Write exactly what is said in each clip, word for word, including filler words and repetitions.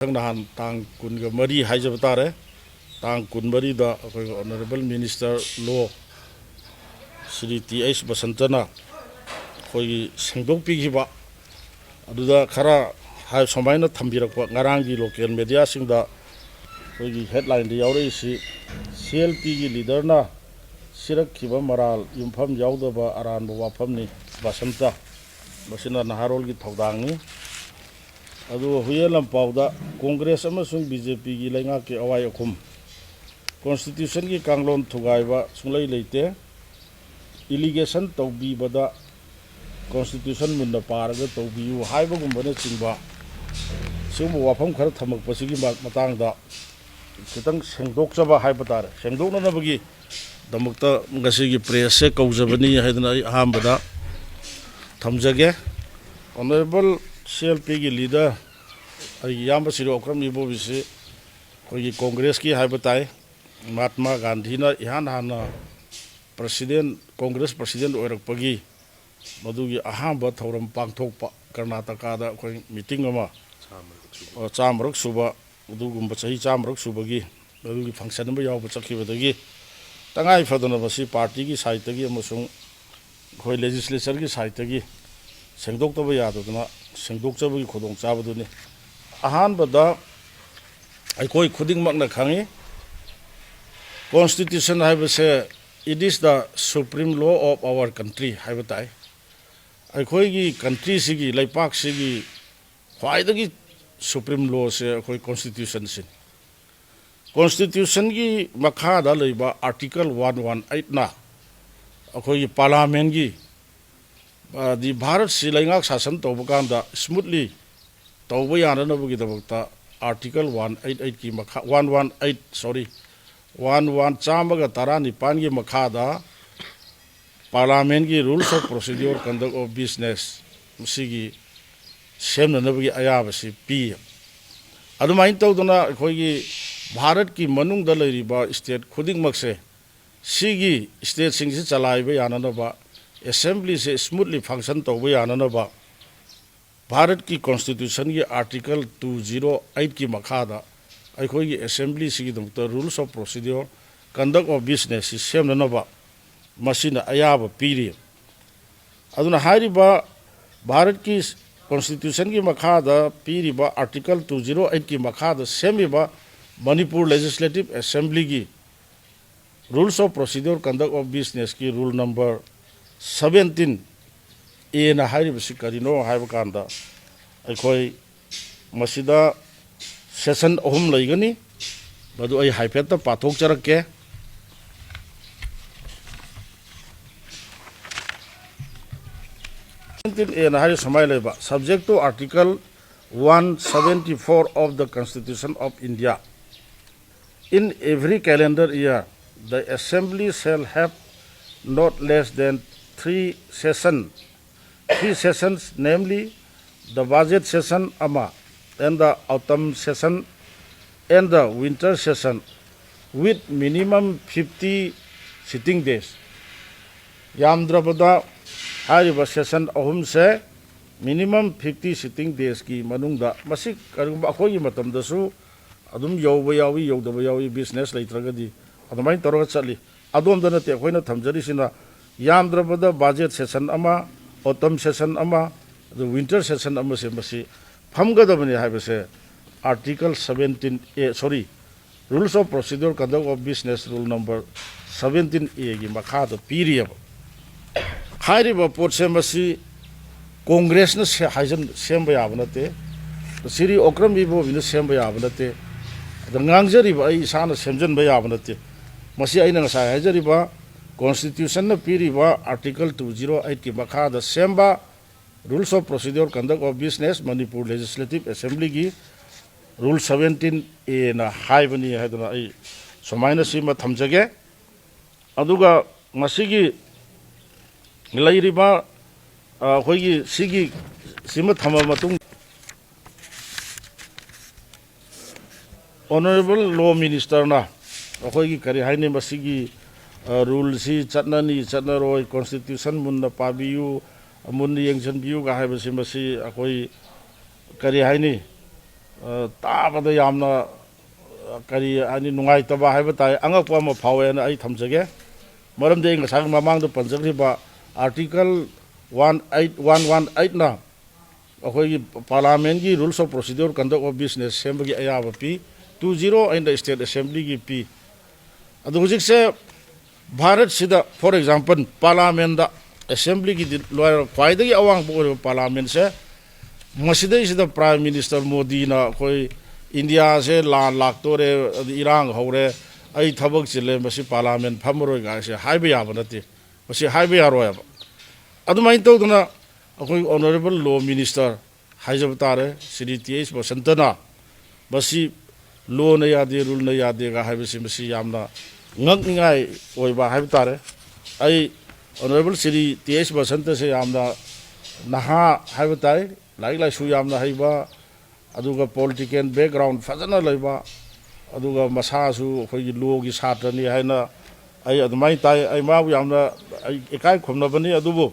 ꯉꯔꯥꯡ ꯅꯍꯥꯟ ꯇꯥꯡ ꯀꯨꯟꯒ ꯃꯔꯤ ꯍꯥꯏꯖꯕ ꯇꯥꯔꯦ, ꯇꯥꯡ ꯀꯨꯟꯃꯔꯤꯗ ꯑꯩꯈꯣꯏꯒꯤ Honourable Minister Law Shri T H ꯕꯁꯟꯇꯅ ꯑꯩꯈꯣꯏꯒꯤ ꯁꯦꯡꯗꯣꯛꯄꯤꯈꯤꯕ ꯑꯗꯨꯗ ꯈꯔ ꯍꯥꯏ-, ꯁꯨꯃꯥꯏꯅ ꯊꯝꯕꯤꯔꯛꯄ, ꯉꯔꯥꯡꯒꯤ local mediaꯁꯤꯡꯗ ꯑꯩꯈꯣꯏꯒꯤ headlineꯗ ꯌꯥꯎꯔꯛꯏꯁꯤ, ꯁꯤ ꯑꯦꯜ ꯄꯤꯒꯤ leaderꯅ ꯁꯤꯔꯛꯈꯤꯕ ꯃꯔꯥꯜ ꯌꯨꯝꯐꯝ ꯌꯥꯎꯗꯕ ꯑꯔꯥꯟꯕ ꯋꯥꯐꯝꯅꯤ, ꯕꯁꯟꯇ꯫ ꯃꯁꯤꯅ ꯅꯍꯥꯔꯣꯜꯒꯤ ꯊꯧꯗꯥꯡꯅꯤ꯫ ꯑꯗꯨꯒ ꯍꯨꯏꯌꯦꯟ ꯂꯝꯄꯥꯎꯗ ꯀꯣꯡꯒ꯭ꯔꯦꯁ ꯑꯃꯁꯨꯡ ꯕꯤ ꯖꯦ ꯄꯤꯒꯤ ꯂꯩꯉꯥꯛꯀꯤ ꯑꯋꯥꯏ ꯑꯈꯨꯝ, constitutionꯒꯤ ꯀꯥꯡꯂꯣꯟ ꯊꯨꯒꯥꯏꯕ ꯁꯨꯡꯂꯩ ꯂꯩꯇꯦ, allegation ꯇꯧꯕꯤꯕꯗ constitution ꯃꯨꯟꯅ ꯄꯥꯔꯒ ꯇꯧꯕꯤꯌꯨ ꯍꯥꯏꯕꯒꯨꯝꯕꯅꯆꯤꯡꯕ ꯁꯤꯒꯨꯝꯕ ꯋꯥꯐꯝ ꯈꯔ ꯊꯝꯃꯛꯄꯁꯤꯒꯤ ꯃ-, ꯃꯇꯥꯡꯗ ꯈꯤꯇꯪ ꯁꯦꯡꯗꯣꯛꯆꯕ ꯍꯥꯏꯕ ꯇꯥꯔꯦ, ꯁꯦꯡꯗꯣꯛꯅꯅꯕꯒꯤꯗꯃꯛꯇ ꯉꯁꯤꯒꯤ pressꯁꯦ ꯀꯧꯖꯕꯅꯤ ꯍꯥꯏꯗꯅ ꯑꯩ ꯑꯍꯥꯟꯕꯗ ꯊꯝꯖꯒꯦ꯫ Honourable ꯁꯤ ꯑꯦꯜ ꯄꯤꯒꯤ leader, ꯑꯩꯒꯤ ꯏꯌꯥꯝꯕ ꯁꯤꯔꯣ ꯑꯀ꯭ꯔꯝ ꯏꯕꯣꯕꯤꯁꯤ ꯑꯩꯈꯣꯏꯒꯤ ꯀꯣꯡꯒ꯭ꯔꯦꯁꯀꯤ ꯍꯥꯏꯕ ꯇꯥꯏ, ꯃꯍꯥꯇꯃꯥ ꯒꯥꯟꯙꯤꯅ ꯏꯍꯥꯟ ꯍꯥꯟꯅ president, ꯀꯣꯡꯒ꯭ꯔꯦꯁ president ꯑꯣꯏꯔꯛꯄꯒꯤ ꯃꯗꯨꯒꯤ ꯑꯍꯥꯟꯕ ꯊꯧꯔꯝ ꯄꯥꯡꯊꯣꯛꯄ, ꯀꯔꯅꯥꯇꯀꯥꯗ ꯑꯩꯈꯣꯏ meeting ꯑꯃ, ꯑ, ꯆꯥꯝꯃꯔꯛ ꯁꯨꯕ, ꯑꯗꯨꯒꯨꯝꯕ ꯆꯍꯤ ꯆꯥꯝꯃꯔꯛ ꯁꯨꯕꯒꯤ ꯑꯗꯨꯒꯤ function ꯑꯃ ꯌꯥꯎꯕ ꯆꯠꯈꯤꯕꯗꯒꯤ ꯇꯉꯥꯏ ꯐꯗꯅ ꯃꯁꯤ partyꯒꯤ sideꯇꯒꯤ ꯑꯃꯁꯨꯡ ꯑꯩꯈꯣꯏ legislatureꯒꯤ sideꯇꯒꯤ ꯁꯦꯡꯗꯣꯛꯇꯕ ꯌꯥꯗꯗꯅ ꯁꯦꯡꯗꯣꯛꯆꯕꯒꯤ ꯈꯨꯗꯣꯡꯆꯥꯕꯗꯨꯅꯤ꯫ ꯑꯍꯥꯟꯕꯗ, ꯑꯩꯈꯣꯏ ꯈꯨꯗꯤꯡꯃꯛꯅ ꯈꯪꯉꯤ, constitution ꯍꯥꯏꯕꯁꯦ, it is the supreme law of our country ꯍꯥꯏꯕ ꯇꯥꯏ꯫ ꯑꯩꯈꯣꯏꯒꯤ countryꯁꯤꯒꯤ, ꯂꯩꯄꯥꯛꯁꯤꯒꯤ ꯈ꯭ꯋꯥꯏꯗꯒꯤ supreme lawꯁꯦ ꯑꯩꯈꯣꯏ constitutionꯁꯤꯅꯤ꯫ Constitutionꯒꯤ ꯃꯈꯥꯗ ꯂꯩꯕ article one one eightꯅ ꯑꯩꯈꯣꯏꯒꯤ parliamentꯒꯤ, ꯑꯗꯤ ꯚꯥꯔꯠꯁꯤ ꯂꯩꯉꯥꯛ ꯁꯥꯁꯟ ꯇꯧꯕ ꯀꯥꯟꯗ smoothly ꯇꯧꯕ ꯌꯥꯅꯅꯕꯒꯤꯗꯃꯛꯇ article one eight eightꯀꯤ ꯃꯈꯥ, one one eight, sorry, one one, ꯆꯥꯝꯃꯒ ꯇꯔꯥꯅꯤꯄꯥꯟꯒꯤ ꯃꯈꯥꯗ parliamentꯀꯤ rules of procedure, conduct of business ꯃꯁꯤꯒꯤ ꯁꯦꯝꯅꯅꯕꯒꯤ ꯑꯌꯥꯕꯁꯤ ꯄꯤ꯫ ꯑꯗꯨꯃꯥꯏꯅ ꯇꯧꯗꯅ ꯑꯩꯈꯣꯏꯒꯤ ꯚꯥꯔꯠꯀꯤ ꯃꯅꯨꯡꯗ ꯂꯩꯔꯤꯕ state ꯈꯨꯗꯤꯡꯃꯛꯁꯦ ꯁꯤꯒꯤ stateꯁꯤꯡꯁꯤ ꯆꯂꯥꯏꯕ ꯌꯥꯅꯅꯕ, assemblyꯁꯦ smoothly function ꯇꯧꯕ ꯌꯥꯅꯅꯕ ꯚꯥꯔꯠꯀꯤ ꯀꯣꯟꯁꯇꯤꯇ꯭ꯌꯨꯁꯟꯒꯤ ꯑꯥꯔꯇꯤꯀꯜ ꯇꯨ ꯖꯤꯔꯣ ꯑꯩꯠꯀꯤ ꯃꯈꯥꯗ ꯑꯩꯈꯣꯏꯒꯤ ꯑꯦꯁꯦꯝꯕ꯭ꯂꯤꯁꯤꯒꯤꯗꯃꯛꯇ Rules of Procedure, Conduct of Businessꯁꯤ ꯁꯦꯝꯅꯅꯕ ꯃꯁꯤꯅ ꯑꯌꯥꯕ ꯄꯤꯔꯤ꯫ ꯑꯗꯨꯅ ꯍꯥꯏꯔꯤꯕ ꯚꯥꯔꯠꯀꯤ ꯀꯣꯟꯁꯇꯤꯇ꯭ꯌꯨꯁꯟꯒꯤ ꯃꯈꯥꯗ ꯄꯤꯔꯤꯕ ꯑꯥꯔꯇꯤꯀꯜ ꯇꯨ ꯖꯤꯔꯣ ꯑꯩꯠꯀꯤ ꯃꯈꯥꯗ ꯁꯦꯝꯃꯤꯕ ꯃꯅꯤꯄꯨꯔ ꯂꯦꯖꯤꯁꯂꯦꯇꯤꯚ ꯑꯦꯁꯦꯝꯕ꯭ꯂꯤꯒꯤ Rules of Procedure, Conduct of Businessꯀꯤ rule number seventeen Aꯅ ꯍꯥꯏꯔꯤꯕꯁꯤ ꯀꯔꯤꯅꯣ ꯍꯥꯏꯕ ꯀꯥꯟꯗ, ꯑꯩꯈꯣꯏ ꯃꯁꯤꯗ ꯁꯦꯁꯟ ꯑꯍꯨꯝ ꯂꯩꯒꯅꯤ꯫ ꯃꯗꯨ ꯑꯩ ꯍꯥꯏꯐꯦꯠꯇ ꯄꯥꯊꯣꯛꯆꯔꯛꯀꯦ꯫ Seventeen Aꯅ ꯍꯥꯏꯔꯤ ꯁꯨꯃꯥꯏꯅ ꯂꯩꯕ: Subject to Article one seventy-four of the Constitution of India, in every calendar year, the Assembly shall have not less than three session, three sessions, namely the budget session ꯑꯃ, and the autumn session, and the winter session, with minimum fifty sitting days. ꯌꯥꯝꯗ꯭ꯔꯕꯗ ꯍꯥꯏꯔꯤꯕ session ꯑꯍꯨꯝꯁꯦ minimum fifty sitting daysꯀꯤ ꯃꯅꯨꯡꯗ, ꯃꯁꯤ ꯀꯔꯤꯒꯨꯝꯕ ꯑꯩꯈꯣꯏꯒꯤ ꯃꯇꯝꯗꯁꯨ ꯑꯗꯨꯝ ꯌꯧꯕ ꯌꯥꯎꯏ, ꯌꯧꯗꯕ ꯌꯥꯎꯏ, ꯕꯤꯖꯤꯅꯦꯁ ꯂꯩꯇ꯭ꯔꯒꯗꯤ꯫ ꯑꯗꯨꯃꯥꯏꯅ ꯇꯧꯔꯒ ꯆꯠꯂꯤ꯫ ꯑꯗꯣꯝꯗ ꯅꯠꯇꯦ ꯑꯩꯈꯣꯏꯅ ꯊꯝꯖꯔꯤꯁꯤꯅ, ꯌꯥꯝꯗ꯭ꯔꯕꯗ ꯕꯖꯦꯠ ꯁꯦꯁꯟ ꯑꯃ, ꯑꯣꯇꯝ ꯁꯦꯁꯟ ꯑꯃ, ꯑꯗꯨ ꯋꯤꯟꯇꯔ ꯁꯦꯁꯟ ꯑꯃꯁꯦ ꯃꯁꯤ ꯐꯝꯒꯗꯕꯅꯤ ꯍꯥꯏꯕꯁꯦ article seventeen A, sorry, Rules of Procedure, Conduct of Business, rule number seventeen Aꯒꯤ ꯃꯈꯥꯗ ꯄꯤꯔꯤꯑꯕ꯫ ꯍꯥꯏꯔꯤꯕ ꯄꯣꯠꯁꯦ ꯃꯁꯤ ꯀꯣꯡꯒ꯭ꯔꯦꯁꯅ ꯁꯦ-, ꯍꯥꯏꯖꯟ-, ꯁꯦꯝꯕ ꯌꯥꯕ ꯅꯠꯇꯦ, ꯁ꯭ꯔꯤ ꯑꯣꯀ꯭ꯔꯝ ꯏꯕꯣꯕꯤꯅ ꯁꯦꯝꯕ ꯌꯥꯕ ꯅꯠꯇꯦ, ꯑꯗ ꯉꯥꯡꯖꯔꯤꯕ ꯑꯩ ꯏꯁꯥꯅ ꯁꯦꯝꯖꯤꯟꯕ ꯌꯥꯕ ꯅꯠꯇꯦ꯫ ꯃꯁꯤ ꯑꯩꯅ ꯉꯁꯥꯏ ꯍꯥꯏꯖꯔꯤꯕ ꯀꯣꯟꯁꯇꯤꯇ꯭ꯌꯨꯁꯟꯅ ꯄꯤꯔꯤꯕ ꯑꯥꯔꯇꯤꯀꯜ two zero eight ꯀꯤ ꯃꯈꯥꯗ ꯁꯦꯝꯕ Rules of Procedure, Conduct of Business, Manipur Legislative Assemblyꯒꯤ rule seventeen Aꯅ ꯍꯥꯏꯕꯅꯤ ꯍꯥꯏꯗꯨꯅ ꯑꯩ ꯁꯨꯃꯥꯏꯅ ꯁꯤꯃ ꯊꯝꯖꯒꯦ꯫ ꯑꯗꯨꯒ ꯃꯁꯤꯒꯤ ꯂꯩꯔꯤꯕ, ꯑ, ꯑꯩꯈꯣꯏꯒꯤ ꯁꯤꯒꯤ ꯁꯤꯃ ꯊꯝꯃ ꯃꯇꯨꯡ, Honourable Law Ministerꯅ ꯑꯩꯈꯣꯏꯒꯤ ꯀꯔꯤ ꯍꯥꯏꯅꯤ, ꯃꯁꯤꯒꯤ, ꯑ, ruleꯁꯤ ꯆꯠꯅꯅꯤ ꯆꯠꯅꯔꯣꯏ, constitution ꯃꯨꯟꯅ ꯄꯥꯕꯤꯌꯨ, ꯃꯨꯟꯅ ꯌꯦꯡꯁꯤꯟꯕꯤꯌꯨꯒ ꯍꯥꯏꯕꯁꯤ, ꯃꯁꯤ ꯑꯩꯈꯣꯏ, ꯀꯔꯤ ꯍꯥꯏꯅꯤ, ꯑ, ꯇꯥꯕꯗ ꯌꯥꯝꯅ, ꯑ, ꯀꯔꯤ ꯍꯥꯏꯅꯤ, ꯅꯨꯡꯉꯥꯏꯇꯕ ꯍꯥꯏꯕ ꯇꯥꯏ, ꯑꯉꯛꯄ ꯑꯃ ꯐꯥꯎꯋꯦꯅ ꯑꯩ ꯊꯝꯖꯒꯦ꯫ ꯃꯔꯝꯗꯤ ꯑꯩ ꯉꯁꯥꯏ ꯃꯃꯥꯡꯗ ꯄꯟꯖꯈ꯭ꯔꯤꯕ Article one eight one one eight ꯅ ꯑꯩꯈꯣꯏꯒꯤ Parliament ꯀꯤ Rules of Procedure, Conduct of Business ꯁꯦꯝꯕꯒꯤ ꯑꯌꯥꯕ ꯄꯤ, two zero eight ꯅ State Assembly ꯒꯤ ꯄꯤ꯫ ꯑꯗꯨ ꯍꯧꯖꯤꯛꯁꯦ ꯚꯥꯔꯠꯁꯤꯗ, for example, Parliament the, Assembly ꯒꯤꯗꯤ ꯂꯣꯏꯔ, ꯈ꯭ꯋꯥꯏꯗꯒꯤ ꯑꯋꯥꯡꯕ ꯑꯣꯏꯔꯤꯕ Parliament ꯁꯦ, ꯃꯁꯤꯗꯩꯁꯤꯗ Prime Minister ꯃꯣꯗꯤꯅ ꯑꯩꯈꯣꯏ ꯏꯟꯗꯤꯌꯥꯁꯦ ꯂꯥꯟ ꯂꯥꯛꯇꯣꯔꯦ, ꯑꯗꯨ ꯏꯔꯥꯡ ꯍꯧꯔꯦ, ꯑꯩ ꯊꯕꯛ ꯆꯤꯜꯂꯦ, ꯃꯁꯤ Parliament ꯐꯝꯃꯔꯣꯏ ꯀꯥꯏꯁꯦ ꯍꯥꯏꯕ ꯌꯥꯕ ꯅꯠꯇꯦ, ꯃꯁꯤ ꯍꯥꯏꯕ ꯌꯥꯔꯣꯏ ꯍꯥꯏꯕ꯫ ꯑꯗꯨꯃꯥꯏꯅ ꯇꯧꯗꯅ ꯑꯩꯈꯣꯏ Honourable Law Minister ꯍꯥꯏꯖꯕ ꯇꯥꯔꯦ, ꯁ꯭ꯔꯤ ꯇꯤ ꯑꯩꯆ ꯕꯁꯟꯇꯅ ꯃꯁꯤ law ꯅ ꯌꯥꯗꯦ, rule ꯅ ꯌꯥꯗꯦꯒ ꯍꯥꯏꯕꯁꯤ, ꯃꯁꯤ ꯌꯥꯝꯅ ꯉꯛꯅꯤꯡꯉꯥꯏ ꯑꯣꯏꯕ ꯍꯥꯏꯕ ꯇꯥꯔꯦ꯫ ꯑꯩ Honourable ꯁ꯭ꯔꯤ ꯇꯤ ꯑꯩꯆ ꯕꯁꯟꯇꯁꯦ ꯌꯥꯝꯅ ꯅꯍꯥ ꯍꯥꯏꯕ ꯇꯥꯏ, ꯂꯥꯏꯔꯤꯛ ꯂꯥꯏꯁꯨ ꯌꯥꯝꯅ ꯍꯩꯕ, ꯑꯗꯨꯒ political background ꯐꯖꯅ ꯂꯩꯕ, ꯑꯗꯨꯒ ꯃꯁꯥꯁꯨ ꯑꯩꯈꯣꯏꯒꯤ law ꯒꯤ ꯁꯥꯇ꯭ꯔꯅꯤ ꯍꯥꯏꯅ ꯑꯩ ꯑꯗꯨꯃꯥꯏꯅ ꯇꯥꯏ꯫ ꯑꯩ ꯃꯥꯕꯨ ꯌꯥꯝꯅ ꯑꯩ ꯏꯀꯥꯏ ꯈꯨꯝꯅꯕꯅꯤ꯫ ꯑꯗꯨꯕꯨ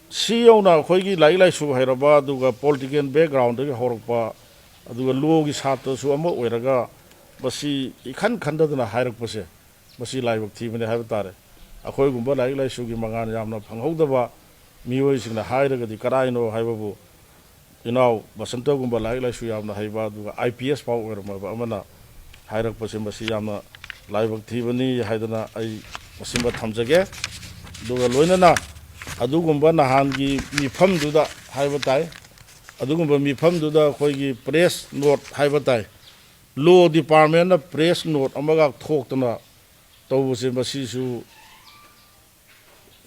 ꯁꯤ ꯌꯧꯅ ꯑꯩꯈꯣꯏꯒꯤ ꯂꯥꯏꯔꯤꯛ ꯂꯥꯏꯁꯨ ꯍꯩꯔꯕ, ꯑꯗꯨꯒ political background ꯗꯒꯤ ꯍꯧꯔꯛꯄ, ꯑꯗꯨꯒ law ꯒꯤ ꯁꯥꯇ꯭ꯔꯁꯨ ꯑꯃ ꯑꯣꯏꯔꯒ, ꯃꯁꯤ ꯏꯈꯟ ꯈꯟꯗꯗꯅ ꯍꯥꯏꯔꯛꯄꯁꯦ, ꯃꯁꯤ ꯂꯥꯏꯕꯛ ꯊꯤꯕꯅꯤ ꯍꯥꯏꯕ ꯇꯥꯔꯦ꯫ ꯑꯩꯈꯣꯏꯒꯨꯝꯕ ꯂꯥꯏꯔꯤꯛ ꯂꯥꯏꯁꯨꯒꯤ ꯃꯉꯥꯜ ꯌꯥꯝꯅ ꯐꯪꯍꯧꯗꯕ ꯃꯤꯑꯣꯏꯁꯤꯡꯅ ꯍꯥꯏꯔꯒꯗꯤ ꯀꯔꯥꯏꯅꯣ ꯍꯥꯏꯕꯕꯨ, ꯏꯅꯥꯎ ꯕꯁꯟꯇꯒꯨꯝꯕ ꯂꯥꯏꯔꯤꯛ ꯂꯥꯏꯁꯨ ꯌꯥꯝꯅ ꯍꯩꯕ, ꯑꯗꯨꯒ ꯑꯥꯏ ꯄꯤ ꯑꯦꯁ ꯐꯥꯎ ꯑꯣꯏꯔꯝꯃꯕ ꯑꯃꯅ ꯍꯥꯏꯔꯛꯄꯁꯦ, ꯃꯁꯤ ꯌꯥꯝꯅ ꯂꯥꯏꯕꯛ ꯊꯤꯕꯅꯤ ꯍꯥꯏꯗꯅ ꯑꯩ ꯃꯁꯤꯃ ꯊꯝꯖꯒꯦ꯫ ꯑꯗꯨꯒ ꯂꯣꯏꯅꯅ ꯑꯗꯨꯒꯨꯝꯕ ꯅꯍꯥꯟꯒꯤ ꯃꯤꯐꯝꯗꯨꯗ ꯍꯥꯏꯕ ꯇꯥꯏ, ꯑꯗꯨꯒꯨꯝꯕ ꯃꯤꯐꯝꯗꯨꯗ ꯑꯩꯈꯣꯏꯒꯤ press note ꯍꯥꯏꯕ ꯇꯥꯏ, law department ꯅ press note ꯑꯃꯒ ꯊꯣꯛꯇꯅ ꯇꯧꯕꯁꯦ, ꯃꯁꯤꯁꯨ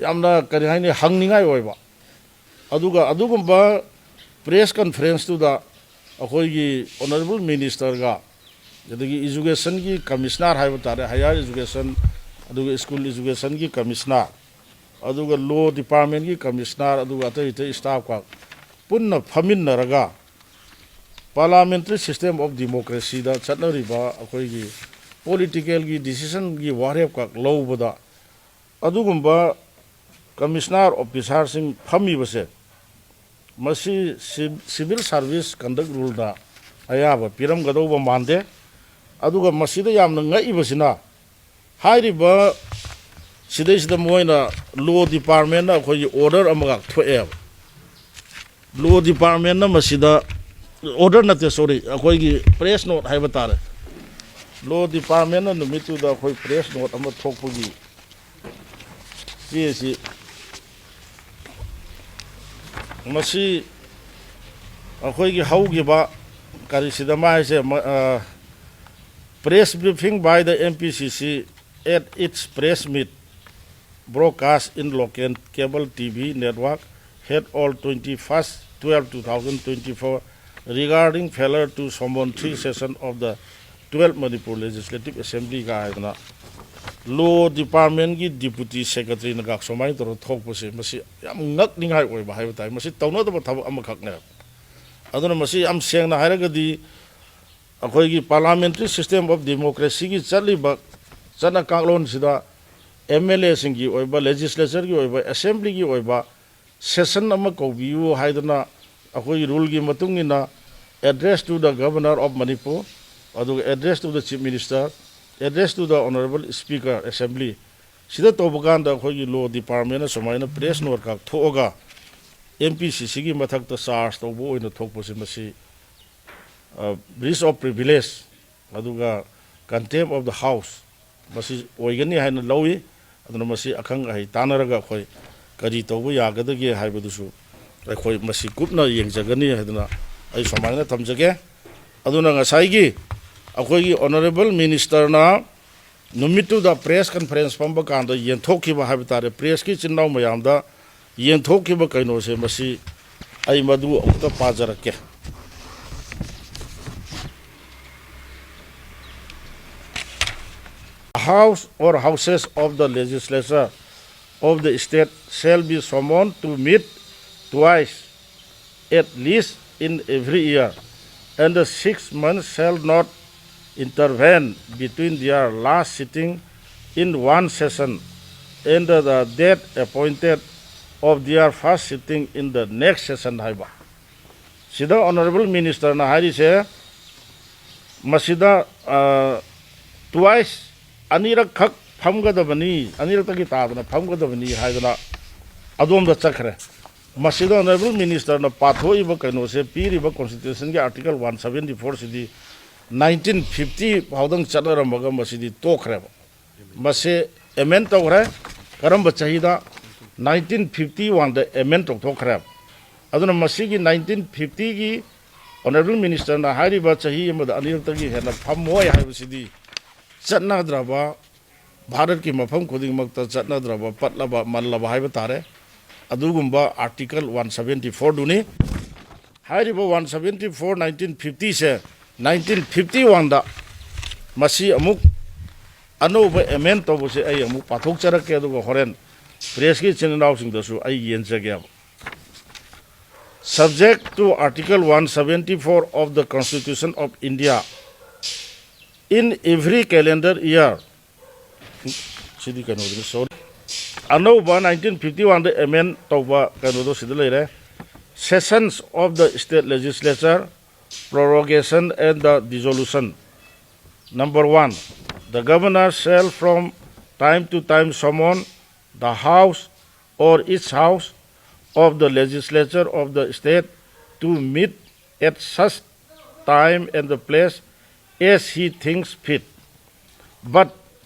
ꯌꯥꯝꯅ, ꯀꯔꯤ ꯍꯥꯏꯅꯤ, ꯍꯪꯅꯤꯡꯉꯥꯏ ꯑꯣꯏꯕ꯫ ꯑꯗꯨꯒ ꯑꯗꯨꯒꯨꯝꯕ press conference ꯇꯨꯗ ꯑꯩꯈꯣꯏꯒꯤ Honourable Minister ꯒ, ꯑꯗꯒꯤ Education ꯒꯤ Commissioner ꯍꯥꯏꯕ ꯇꯥꯔꯦ, Higher Education, ꯑꯗꯨꯒ School Education ꯒꯤ Commissioner, ꯑꯗꯨꯒ Law Department ꯀꯤ Commissioner, ꯑꯗꯨꯒ ꯑꯇꯩ ꯑꯇꯩ staff ꯀ ꯄꯨꯟꯅ ꯐꯝꯃꯤꯟꯅꯔꯒ Parliamentary System of Democracy ꯗ ꯆꯠꯅꯔꯤꯕ ꯑꯩꯈꯣꯏꯒꯤ political ꯒꯤ decision ꯒꯤ ꯋꯥꯔꯦꯞꯈꯛ ꯂꯧꯕꯗ, ꯑꯗꯨꯒꯨꯝꯕ ꯀꯃꯤꯁꯅꯔ ꯑꯣꯐꯤꯁꯥꯔꯁꯤꯡ ꯐꯝꯃꯤꯕꯁꯦ, ꯃꯁꯤ ꯁꯤ-, ꯁꯤꯚꯤꯜ ꯁꯥꯔꯚꯤꯁ ꯀꯟꯗꯛ ꯔꯨꯜꯗ ꯑꯌꯥꯕ ꯄꯤꯔꯝꯒꯗꯧꯕ ꯃꯥꯟꯗꯦ꯫ ꯑꯗꯨꯒ ꯃꯁꯤꯗ ꯌꯥꯝꯅ ꯉꯛꯏꯕꯁꯤꯅ, ꯍꯥꯏꯔꯤꯕ ꯁꯤꯗꯩꯁꯤꯗ ꯃꯣꯏꯅ ꯂꯣ ꯗꯤꯄꯥꯔꯠꯃꯦꯟꯅ ꯑꯩꯈꯣꯏꯒꯤ ꯑꯣꯔꯗꯔ ꯑꯃꯈꯛ ꯊꯣꯛꯑꯦꯕ꯫ ꯂꯣ ꯗꯤꯄꯥꯔꯠꯃꯦꯟꯅ ꯃꯁꯤꯗ, ꯑꯣꯔꯗꯔ ꯅꯠꯇꯦ, ꯁꯣꯔꯤ, ꯑꯩꯈꯣꯏꯒꯤ ꯄ꯭ꯔꯦꯁ ꯅꯣꯠ ꯍꯥꯏꯕ ꯇꯥꯔꯦ꯫ ꯂꯣ ꯗꯤꯄꯥꯔꯠꯃꯦꯟꯅ ꯅꯨꯃꯤꯠꯇꯨꯗ ꯑꯩꯈꯣꯏ ꯄ꯭ꯔꯦꯁ ꯅꯣꯠ ꯑꯃ ꯊꯣꯛꯄꯒꯤ ꯆꯦꯁꯤ, ꯃꯁꯤ ꯑꯩꯈꯣꯏꯒꯤ ꯍꯧꯈꯤꯕ ꯀꯔꯤꯁꯤꯗ ꯃꯥꯏꯁꯦ, ꯃ-, ꯑ, press briefing by the M P C C at its press meet broadcast in local cable T V network held on twenty-first twelve two thousand twenty-four regarding failure to summon three session of the twelfth Manipur Legislative Assembly ꯀꯥꯏꯗꯅ ꯂꯣ ꯗꯤꯄꯥꯔꯠꯃꯦꯟꯒꯤ deputy ꯁꯦꯀ꯭ꯔꯦꯇꯔꯤꯅꯒ ꯁꯨꯃꯥꯏꯅ ꯇꯧꯔꯒ ꯊꯣꯛꯄꯁꯦ, ꯃꯁꯤ ꯌꯥꯝ ꯉꯛꯅꯤꯡꯉꯥꯏ ꯑꯣꯏꯕ ꯍꯥꯏꯕ ꯇꯥꯏ꯫ ꯃꯁꯤ ꯇꯧꯅꯗꯕ ꯊꯕꯛ ꯑꯃꯈꯛꯅꯦꯕ꯫ ꯑꯗꯨꯅ ꯃꯁꯤ ꯌꯥꯝ ꯁꯦꯡꯅ ꯍꯥꯏꯔꯒꯗꯤ ꯑꯩꯈꯣꯏꯒꯤ parliamentary system of democracyꯒꯤ ꯆꯠꯂꯤꯕ ꯆꯠꯅ ꯀꯥꯡꯂꯣꯟꯁꯤꯗ M L Aꯁꯤꯡꯒꯤ ꯑꯣꯏꯕ, ꯂꯦꯖꯤꯁꯂꯦꯆꯔꯒꯤ ꯑꯣꯏꯕ, ꯑꯦꯁꯦꯝꯕ꯭ꯂꯤꯒꯤ ꯑꯣꯏꯕ ꯁꯦꯁꯟ ꯑꯃ ꯀꯧꯕꯤꯌꯨ ꯍꯥꯏꯗꯅ ꯑꯩꯈꯣꯏꯒꯤ ꯔꯨꯜꯒꯤ ꯃꯇꯨꯡ ꯏꯟꯅ address to the Governor of Manipur, ꯑꯗꯨꯒ address to the Chief Minister, address to the Honorable Speaker Assembly, ꯁꯤꯗ ꯇꯧꯕ ꯀꯥꯟꯗ ꯑꯩꯈꯣꯏꯒꯤ ꯂꯣ ꯗꯤꯄꯥꯔꯠꯃꯦꯟꯅ ꯁꯨꯃꯥꯏꯅ ꯄ꯭ꯔꯦꯁ ꯅꯣꯠ ꯈꯛ ꯊꯣꯛꯑꯒ M P C Cꯒꯤ ꯃꯊꯛꯇ ꯆꯥꯔꯖ ꯇꯧꯕ ꯑꯣꯏꯅ ꯊꯣꯛꯄꯁꯦ, ꯃꯁꯤ, ꯑ, breach of privilege, ꯑꯗꯨꯒ contempt of the House, ꯃꯁꯤ ꯑꯣꯏꯒꯅꯤ ꯍꯥꯏꯅ ꯂꯧꯏ꯫ ꯑꯗꯨꯅ ꯃꯁꯤ ꯑꯈꯪ ꯑꯍꯩ ꯇꯥꯟꯅꯔꯒ ꯑꯩꯈꯣꯏ ꯀꯔꯤ ꯇꯧꯕ ꯌꯥꯒꯗꯒꯦ ꯍꯥꯏꯕꯗꯨꯁꯨ ꯑꯩꯈꯣꯏ ꯃꯁꯤ ꯀꯨꯞꯅ ꯌꯦꯡꯖꯒꯅꯤ ꯍꯥꯏꯗꯨꯅ ꯑꯩ ꯁꯨꯃꯥꯏꯅ ꯊꯝꯖꯒꯦ꯫ ꯑꯗꯨꯅ ꯉꯁꯥꯏꯒꯤ ꯑꯩꯈꯣꯏꯒꯤ Honourable Ministerꯅ ꯅꯨꯃꯤꯠꯇꯨꯗ press conference ꯐꯝꯕ ꯀꯥꯟꯗ ꯌꯦꯟꯊꯣꯛꯈꯤꯕ ꯍꯥꯏꯕ ꯇꯥꯔꯦ, ꯄ꯭ꯔꯦꯁꯀꯤ ꯏꯆꯤꯟ ꯏꯅꯥꯎ ꯃꯌꯥꯝꯗ ꯌꯦꯟꯊꯣꯛꯈꯤꯕ ꯀꯩꯅꯣꯁꯦ, ꯃꯁꯤ ꯑꯩ ꯃꯗꯨ ꯑꯃꯨꯛꯇ ꯄꯥꯖꯔꯛꯀꯦ꯫ House or houses of the legislature of the state shall be summoned to meet twice at least in every year, and the six months shall not intervene between their last sitting in one session and the date appointed of their first sitting in the next session ꯍꯥꯏꯕ꯫ ꯁꯤꯗ Honourable Minister ꯅ ꯍꯥꯏꯔꯤꯁꯦ, ꯃꯁꯤꯗ, ꯑ, twice, ꯑꯅꯤꯔꯛꯈꯛ ꯐꯝꯒꯗꯕꯅꯤ, ꯑꯅꯤꯔꯛꯇꯒꯤ ꯇꯥꯗꯅ ꯐꯝꯒꯗꯕꯅꯤ ꯍꯥꯏꯗꯅ ꯑꯗꯣꯝꯗ ꯆꯠꯈ꯭ꯔꯦ꯫ ꯃꯁꯤꯗ Honourable Minister ꯅ ꯄꯥꯊꯣꯛꯏꯕ ꯀꯩꯅꯣꯁꯦ, ꯄꯤꯔꯤꯕ Constitution ꯒꯤ Article one seventy four ꯁꯤꯗꯤ nineteen fifty ꯐꯥꯎꯗꯪ ꯆꯠꯅꯔꯝꯃꯒ ꯃꯁꯤꯗꯤ ꯇꯣꯛꯈ꯭ꯔꯦꯕ꯫ ꯃꯁꯤ amend ꯇꯧꯈ꯭ꯔꯦ꯫ ꯀꯔꯝꯕ ꯆꯍꯤꯗ? Nineteen fifty one ꯗ amend ꯇꯧꯊꯣꯛꯈ꯭ꯔꯦ꯫ ꯑꯗꯨꯅ ꯃꯁꯤꯒꯤ nineteen fifty ꯒꯤ Honourable Minister ꯅ ꯍꯥꯏꯔꯤꯕ ꯆꯍꯤ ꯑꯃꯗ ꯑꯅꯤꯔꯛꯇꯒꯤ ꯍꯦꯟꯅ ꯐꯝꯃꯣꯏ ꯍꯥꯏꯕꯁꯤꯗꯤ ꯆꯠꯅꯗ꯭ꯔꯕ, ꯚꯥꯔꯠꯀꯤ ꯃꯐꯝ ꯈꯨꯗꯤꯡꯃꯛꯇ ꯆꯠꯅꯗ꯭ꯔꯕ, ꯄꯠꯂꯕ, ꯃꯜꯂꯕ ꯍꯥꯏꯕ ꯇꯥꯔꯦ, ꯑꯗꯨꯒꯨꯝꯕ Article one seventy four ꯗꯨꯅꯤ꯫ ꯍꯥꯏꯔꯤꯕ one seventy four nineteen fifty ꯁꯦ nineteen fifty one ꯗ ꯃꯁꯤ ꯑꯃꯨꯛ ꯑꯅꯧꯕ amend ꯇꯧꯕꯁꯦ ꯑꯩ ꯑꯃꯨꯛ ꯄꯥꯊꯣꯛꯆꯔꯛꯀꯦ, ꯑꯗꯨꯒ ꯍꯣꯔꯦꯟ press ꯀꯤ ꯏꯆꯤꯟ ꯏꯅꯥꯎꯁꯤꯡꯗꯁꯨ ꯑꯩ ꯌꯦꯟꯖꯒꯦꯕ꯫ Subject to Article one seventy four of the Constitution of India, in every calendar year, CD ꯀꯩꯅꯣꯗꯨꯅꯤ, sorry, ꯑꯅꯧꯕ nineteen fifty one ꯗ amend ꯇꯧꯕ ꯀꯩꯅꯣꯗꯣ ꯁꯤꯗ ꯂꯩꯔꯦ, sessions of the state legislature, prorogation and the dissolution. Number one, the governor shall from time to time summon the house or its house of the legislature of the state to meet at such time and the place as he thinks fit. But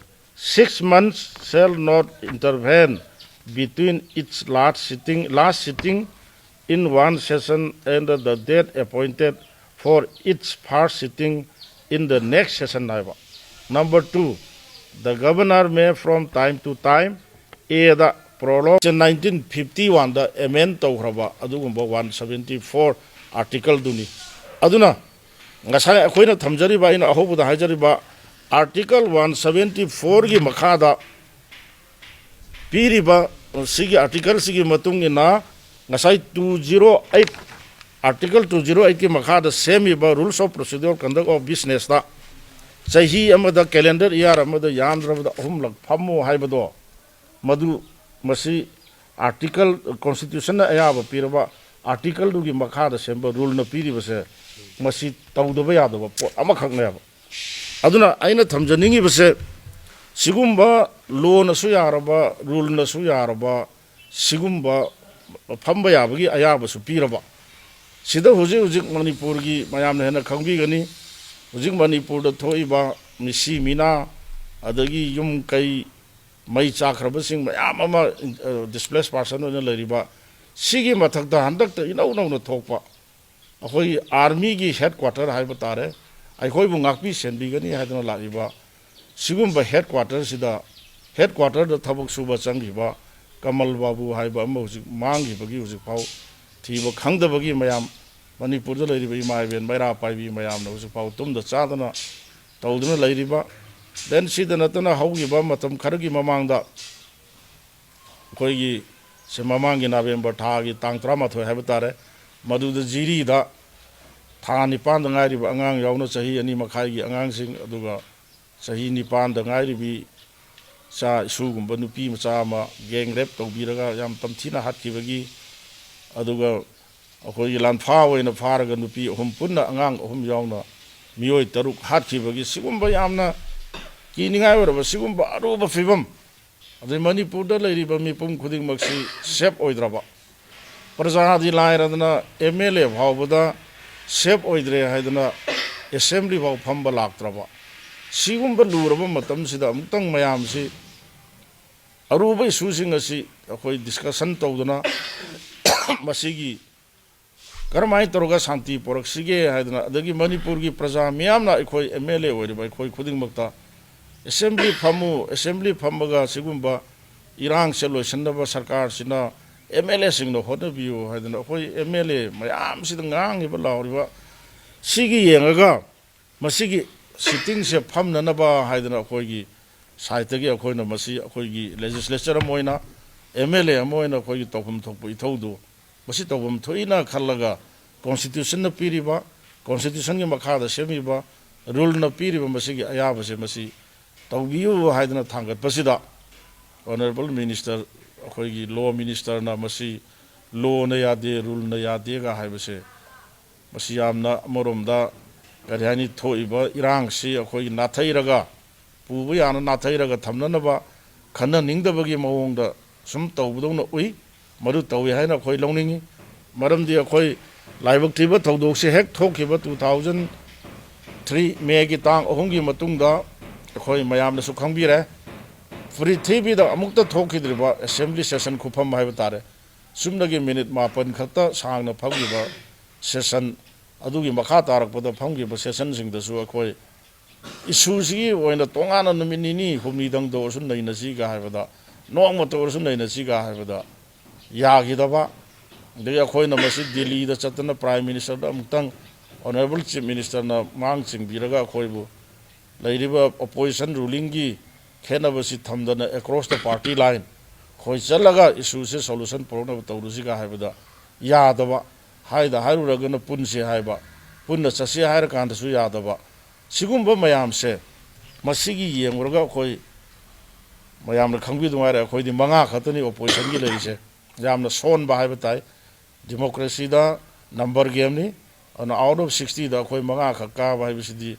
six months shall not intervene between its last sitting, last sitting in one session and the date appointed for its first sitting in the next session ꯍꯥꯏꯕ꯫ Number two, the governor may from time to time, A the prolong, nineteen fifty one the amend ꯇꯧꯈ꯭ꯔꯕ ꯑꯗꯨꯒꯨꯝꯕ one seventy four article ꯗꯨꯅꯤ꯫ ꯑꯗꯨꯅ ꯉꯁꯥꯏ ꯑꯩꯈꯣꯏꯅ ꯊꯝꯖꯔꯤꯕ, ꯑꯩꯅ ꯑꯍꯧꯕꯗ ꯍꯥꯏꯖꯔꯤꯕ Article one seventy four ꯒꯤ ꯃꯈꯥꯗ ꯄꯤꯔꯤꯕ ꯁꯤꯒꯤ article ꯁꯤꯒꯤ ꯃꯇꯨꯡ ꯏꯟꯅ ꯉꯁꯥꯏ two zero eight, Article two zero eight ꯀꯤ ꯃꯈꯥꯗ ꯁꯦꯝꯃꯤꯕ Rules of Procedure Conduct of Business ꯇ ꯆꯍꯤ ꯑꯃꯗ, calendar year ꯑꯃꯗ ꯌꯥꯝꯗ꯭ꯔꯕꯗ ꯑꯍꯨꯝꯂꯛ ꯐꯝꯃꯨ ꯍꯥꯏꯕꯗꯣ, ꯃꯗꯨ, ꯃꯁꯤ ꯑꯥꯔꯇꯤꯀꯜ, ꯀꯣꯟꯁꯇꯤꯇ꯭ꯌꯨꯁꯟꯅ ꯑꯌꯥꯕ ꯄꯤꯔꯕ ꯑꯥꯔꯇꯤꯀꯜꯗꯨꯒꯤ ꯃꯈꯥꯗ ꯁꯦꯝꯕ ꯔꯨꯜꯅ ꯄꯤꯔꯤꯕꯁꯦ, ꯃꯁꯤ ꯇꯧꯗꯕ ꯌꯥꯗꯕ ꯄꯣꯠ ꯑꯃꯈꯛꯅꯦꯕ꯫ ꯑꯗꯨꯅ ꯑꯩꯅ ꯊꯝꯖꯅꯤꯡꯉꯤꯕꯁꯦ, ꯁꯤꯒꯨꯝꯕ ꯂꯣꯅꯁꯨ ꯌꯥꯔꯕ, ꯔꯨꯜꯅꯁꯨ ꯌꯥꯔꯕ, ꯁꯤꯒꯨꯝꯕ ꯐꯝꯕ ꯌꯥꯕꯒꯤ ꯑꯌꯥꯕꯁꯨ ꯄꯤꯔꯕ, ꯁꯤꯗ ꯍꯧꯖꯤꯛ ꯍꯧꯖꯤꯛ ꯃꯅꯤꯄꯨꯔꯒꯤ, ꯃꯌꯥꯝꯅ ꯍꯦꯟꯅ ꯈꯪꯕꯤꯒꯅꯤ, ꯍꯧꯖꯤꯛ ꯃꯅꯤꯄꯨꯔꯗ ꯊꯣꯛꯏꯕ ꯃꯤꯁꯤ ꯃꯤꯅꯥ, ꯑꯗꯒꯤ ꯌꯨꯝ ꯀꯩ ꯃꯩ ꯆꯥꯛꯈ꯭ꯔꯕꯁꯤꯡ ꯃꯌꯥꯝ ꯑꯃ, ꯑ, ꯗꯤꯁꯄ꯭ꯂꯦꯁ ꯄꯥꯔꯁꯟ ꯑꯣꯏꯅ ꯂꯩꯔꯤꯕ, ꯁꯤꯒꯤ ꯃꯊꯛꯇ ꯍꯟꯗꯛꯇ ꯏꯅꯧ ꯅꯧꯅ ꯊꯣꯛꯄ ꯑꯩꯈꯣꯏꯒꯤ ꯑꯥꯔꯃꯤꯒꯤ ꯍꯦꯗ ꯀ꯭ꯋꯥꯇꯔ ꯍꯥꯏꯕ ꯇꯥꯔꯦ, ꯑꯩꯈꯣꯏꯕꯨ ꯉꯥꯛꯄꯤ ꯁꯦꯟꯕꯤꯒꯅꯤ ꯍꯥꯏꯗꯨꯅ ꯂꯥꯛꯂꯤꯕ ꯁꯤꯒꯨꯝꯕ ꯍꯦꯗ ꯀ꯭ꯋꯥꯇꯔꯁꯤꯗ, ꯍꯦꯗ ꯀ꯭ꯋꯥꯇꯔꯗ ꯊꯕꯛ ꯁꯨꯕ ꯆꯪꯈꯤꯕ ꯀꯃꯜ ꯕꯥꯕꯨ ꯍꯥꯏꯕ ꯑꯃ ꯍꯧꯖꯤꯛ ꯃꯥꯡꯈꯤꯕꯒꯤ, ꯍꯧꯖꯤꯛꯐꯥꯎ ꯊꯤꯕ ꯈꯪꯗꯕꯒꯤ ꯃꯌꯥꯝ, ꯃꯅꯤꯄꯨꯔꯗ ꯂꯩꯔꯤꯕ ꯏꯃꯥ ꯏꯕꯦꯟ ꯃꯩꯔꯥ ꯄꯥꯏꯕꯤ ꯃꯌꯥꯝꯅ ꯍꯧꯖꯤꯛꯐꯥꯎ ꯇꯨꯝꯗ ꯆꯥꯗꯅ ꯇꯧꯗꯨꯅ ꯂꯩꯔꯤꯕ꯫ ꯗꯦꯟ ꯁꯤꯗ ꯅꯠꯇꯅ ꯍꯧꯈꯤꯕ ꯃꯇꯝ ꯈꯔꯒꯤ ꯃꯃꯥꯡꯗ ꯑꯩꯈꯣꯏꯒꯤ ꯁꯦ ꯃꯃꯥꯡꯒꯤ ꯅꯕꯦꯝꯕꯔ ꯊꯥꯒꯤ ꯇꯥꯡ ꯇꯔꯥꯃꯥꯊꯣꯏ ꯍꯥꯏꯕ ꯇꯥꯔꯦ, ꯃꯗꯨꯗ ꯖꯤꯔꯤꯗ ꯊꯥ ꯅꯤꯄꯥꯟꯗ ꯉꯥꯏꯔꯤꯕ ꯑꯉꯥꯡ ꯌꯥꯎꯅ ꯆꯍꯤ ꯑꯅꯤ ꯃꯈꯥꯏꯒꯤ ꯑꯉꯥꯡꯁꯤꯡ, ꯑꯗꯨꯒ ꯆꯍꯤ ꯅꯤꯄꯥꯟꯗ ꯉꯥꯏꯔꯤꯕꯤ ꯏꯆꯥ ꯏꯁꯨꯒꯨꯝꯕ ꯅꯨꯄꯤ ꯃꯆꯥ ꯑꯃ ꯒꯦꯡ ꯔꯦꯞ ꯇꯧꯕꯤꯔꯒ ꯌꯥꯝ ꯇꯝꯊꯤꯅ ꯍꯥꯠꯈꯤꯕꯒꯤ, ꯑꯗꯨꯒ ꯑꯩꯈꯣꯏꯒꯤ ꯂꯥꯟꯐꯥ ꯑꯣꯏꯅ ꯐꯥꯔꯒ ꯅꯨꯄꯤ ꯑꯍꯨꯝ ꯄꯨꯟꯅ ꯑꯉꯥꯡ ꯑꯍꯨꯝ ꯌꯥꯎꯅ ꯃꯤꯑꯣꯏ ꯇꯔꯨꯛ ꯍꯥꯠꯈꯤꯕꯒꯤ ꯁꯤꯒꯨꯝꯕ ꯌꯥꯝꯅ ꯀꯤꯅꯤꯡꯉꯥꯏ ꯑꯣꯏꯔꯕ ꯁꯤꯒꯨꯝꯕ ꯑꯔꯨꯕ ꯐꯤꯕꯝ, ꯑꯗꯩ ꯃꯅꯤꯄꯨꯔꯗ ꯂꯩꯔꯤꯕ ꯃꯤꯄꯨꯝ ꯈꯨꯗꯤꯡꯃꯛꯁꯤ ꯁꯦꯐ ꯑꯣꯏꯗ꯭ꯔꯕ, ꯄ꯭ꯔꯖꯥꯗꯤ ꯂꯥꯏꯔꯗꯅ ꯑꯦꯝ ꯑꯦꯜ ꯑꯦ ꯐꯥꯎꯕꯗ ꯁꯦꯐ ꯑꯣꯏꯗ꯭ꯔꯦ ꯍꯥꯏꯗꯅ ꯑꯦꯁꯦꯝꯕ꯭ꯂꯤ ꯐꯥꯎ ꯐꯝꯕ ꯂꯥꯛꯇ꯭ꯔꯕ, ꯁꯤꯒꯨꯝꯕ ꯂꯨꯔꯕ ꯃꯇꯝꯁꯤꯗ ꯑꯃꯨꯛꯇꯪ ꯃꯌꯥꯝꯁꯤ ꯑꯔꯨꯕ ꯏꯁꯨꯁꯤꯡ ꯑꯁꯤ ꯑꯩꯈꯣꯏ ꯗꯤꯁꯀꯁꯟ ꯇꯧꯗꯅ ꯃꯁꯤꯒꯤ ꯀꯔꯝꯍꯥꯏꯅ ꯇꯧꯔꯒ ꯁꯥꯟꯇꯤ ꯄꯨꯔꯛꯁꯤꯒꯦ ꯍꯥꯏꯗꯅ, ꯑꯗꯒꯤ ꯃꯅꯤꯄꯨꯔꯒꯤ ꯄ꯭ꯔꯖꯥ ꯃꯤꯌꯥꯝꯅ ꯑꯩꯈꯣꯏ ꯑꯦꯝ ꯑꯦꯜ ꯑꯦ ꯑꯣꯏꯔꯤꯕ ꯑꯩꯈꯣꯏ ꯈꯨꯗꯤꯡꯃꯛꯇ ꯑꯦꯁꯦꯝꯕ꯭ꯂꯤ ꯐꯝꯃꯨ, ꯑꯦꯁꯦꯝꯕ꯭ꯂꯤ ꯐꯝꯃꯒ ꯁꯤꯒꯨꯝꯕ ꯏꯔꯥꯡꯁꯦ ꯂꯣꯏꯁꯤꯟꯅꯕ ꯁꯔꯀꯥꯔꯁꯤꯅ ꯑꯦꯝ ꯑꯦꯜ ꯑꯦꯁꯤꯡꯅ ꯍꯣꯠꯅꯕꯤꯌꯨ ꯍꯥꯏꯗꯅ ꯑꯩꯈꯣꯏ ꯑꯦꯝ ꯑꯦꯜ ꯑꯦ ꯃꯌꯥꯝꯁꯤꯗ ꯉꯥꯡꯉꯤꯕ ꯂꯥꯎꯔꯤꯕ, ꯁꯤꯒꯤ ꯌꯦꯡꯉꯒ ꯃꯁꯤꯒꯤ ꯁꯤꯇꯤꯡꯁꯦ ꯐꯝꯅꯅꯕ ꯍꯥꯏꯗꯅ ꯑꯩꯈꯣꯏꯒꯤ ꯁꯥꯏꯠꯇꯒꯤ ꯑꯩꯈꯣꯏꯅ ꯃꯁꯤ ꯑꯩꯈꯣꯏꯒꯤ ꯂꯦꯖꯤꯁꯂꯦꯆꯔ ꯑꯃ ꯑꯣꯏꯅ, ꯑꯦꯝ ꯑꯦꯜ ꯑꯦ ꯑꯃ ꯑꯣꯏꯅ ꯑꯩꯈꯣꯏꯒꯤ ꯇꯧꯐꯝ ꯊꯣꯛꯄ ꯏꯊꯧꯗꯨ ꯃꯁꯤ ꯇꯧꯐꯝ ꯊꯣꯛꯏꯅ ꯈꯜꯂꯒ, ꯀꯣꯟꯁꯇꯤꯇ꯭ꯌꯨꯁꯟꯅ ꯄꯤꯔꯤꯕ, ꯀꯣꯟꯁꯇꯤꯇ꯭ꯌꯨꯁꯟꯒꯤ ꯃꯈꯥꯗ ꯁꯦꯝꯃꯤꯕ ꯔꯨꯜꯅ ꯄꯤꯔꯤꯕ ꯃꯁꯤꯒꯤ ꯑꯌꯥꯕꯁꯦ ꯃꯁꯤ ꯇꯧꯕꯤꯌꯨ ꯍꯥꯏꯗꯅ ꯊꯥꯡꯒꯠꯄꯁꯤꯗ, Honourable Minister, ꯑꯩꯈꯣꯏꯒꯤ Law Ministerꯅ ꯃꯁꯤ lawꯅ ꯌꯥꯗꯦ, ruleꯅ ꯌꯥꯗꯦꯒ ꯍꯥꯏꯕꯁꯦ, ꯃꯁꯤ ꯌꯥꯝꯅ ꯑꯃꯔꯣꯝꯗ, ꯀꯔꯤ ꯍꯥꯏꯅꯤ, ꯊꯣꯛꯏꯕ ꯏꯔꯥꯡꯁꯤ ꯑꯩꯈꯣꯏꯒꯤ ꯅꯥꯊꯩꯔꯒ, ꯄꯨꯕ ꯌꯥꯅ ꯅꯥꯊꯩꯔꯒ ꯊꯝꯅꯅꯕ ꯈꯟꯅꯅꯤꯡꯗꯕꯒꯤ ꯃꯑꯣꯡꯗ ꯁꯨꯝ ꯇꯧꯕꯗꯧꯅ ꯎꯏ꯫ ꯃꯗꯨ ꯇꯧꯏ ꯍꯥꯏꯅ ꯑꯩꯈꯣꯏ ꯂꯧꯅꯤꯡꯏ꯫ ꯃꯔꯝꯗꯤ ꯑꯩꯈꯣꯏ ꯂꯥꯏꯕꯛ ꯊꯤꯕ ꯊꯧꯗꯣꯛꯁꯦ ꯍꯦꯛ ꯊꯣꯛꯈꯤꯕ two thousand three Mayꯒꯤ ꯇꯥꯡ ꯑꯍꯨꯝꯒꯤ ꯃꯇꯨꯡꯗ ꯑꯩꯈꯣꯏ ꯃꯌꯥꯝꯅꯁꯨ ꯈꯪꯕꯤꯔꯦ, ꯄ꯭ꯔꯤꯊꯤꯕꯤꯗ ꯑꯃꯨꯛꯇ ꯊꯣꯛꯈꯤꯗ꯭ꯔꯤꯕ assembly session ꯈꯨꯐꯝ ꯍꯥꯏꯕ ꯇꯥꯔꯦ, ꯆꯨꯝꯅꯒꯤ minute ꯃꯥꯄꯟ ꯈꯛꯇ ꯁꯥꯡꯅ ꯐꯝꯈꯤꯕ session, ꯑꯗꯨꯒꯤ ꯃꯈꯥ ꯇꯥꯔꯛꯄꯗ ꯐꯝꯈꯤꯕ sessionꯁꯤꯡꯗꯁꯨ ꯑꯩꯈꯣꯏ issueꯁꯤꯒꯤ ꯑꯣꯏꯅ ꯇꯣꯉꯥꯟꯅ ꯅꯨꯃꯤꯠ ꯅꯤꯅꯤ ꯍꯨꯝꯅꯤꯗꯪꯗ ꯑꯣꯏꯔꯁꯨ ꯅꯩꯅꯁꯤꯒ ꯍꯥꯏꯕꯗ, ꯅꯣꯡꯃꯇ ꯑꯣꯏꯔꯁꯨ ꯅꯩꯅꯁꯤꯒ ꯍꯥꯏꯕꯗ ꯌꯥꯈꯤꯗꯕ꯫ ꯑꯗꯒꯤ ꯑꯩꯈꯣꯏꯅ ꯃꯁꯤ ꯗꯤꯜꯂꯤꯗ ꯆꯠꯇꯅ Prime Ministerꯗ ꯑꯃꯨꯛꯇꯪ Honourable Chief Ministerꯅ ꯃꯥꯡ ꯆꯤꯡꯕꯤꯔꯒ ꯑꯩꯈꯣꯏꯕꯨ ꯂꯩꯔꯤꯕ opposition rulingꯒꯤ ꯈꯦꯠꯅꯕꯁꯤ ꯊꯝꯗꯅ across the party line ꯑꯩꯈꯣꯏ ꯆꯠꯂꯒ issueꯁꯦ solution ꯄꯨꯔꯛꯅꯕ ꯇꯧꯔꯨꯁꯤꯒ ꯍꯥꯏꯕꯗ ꯌꯥꯗꯕ, ꯍꯥꯏꯗ ꯍꯥꯏꯔꯨꯔꯒꯅ ꯄꯨꯟꯁꯤ ꯍꯥꯏꯕ, ꯄꯨꯟꯅ ꯆꯠꯁꯤ ꯍꯥꯏꯔꯀꯥꯟꯗꯁꯨ ꯌꯥꯗꯕ꯫ ꯁꯤꯒꯨꯝꯕ ꯃꯌꯥꯝꯁꯦ, ꯃꯁꯤꯒꯤ ꯌꯦꯡꯂꯨꯔꯒ ꯑꯩꯈꯣꯏ ꯃꯌꯥꯝꯅ ꯈꯪꯕꯤꯗꯨ ꯉꯥꯏꯔꯦ, ꯑꯩꯈꯣꯏꯗꯤ ꯃꯉꯥ ꯈꯛꯇꯅꯤ oppositionꯒꯤ ꯂꯩꯔꯤꯁꯦ꯫ ꯌꯥꯝꯅ ꯁꯣꯟꯕ ꯍꯥꯏꯕ ꯇꯥꯏ꯫ Democracyꯗ number gameꯅꯤ꯫ ꯑꯗꯨꯅ out of sixtyꯗ ꯑꯩꯈꯣꯏ ꯃꯉꯥꯈꯛ ꯀꯥꯕ ꯍꯥꯏꯕꯁꯤꯗꯤ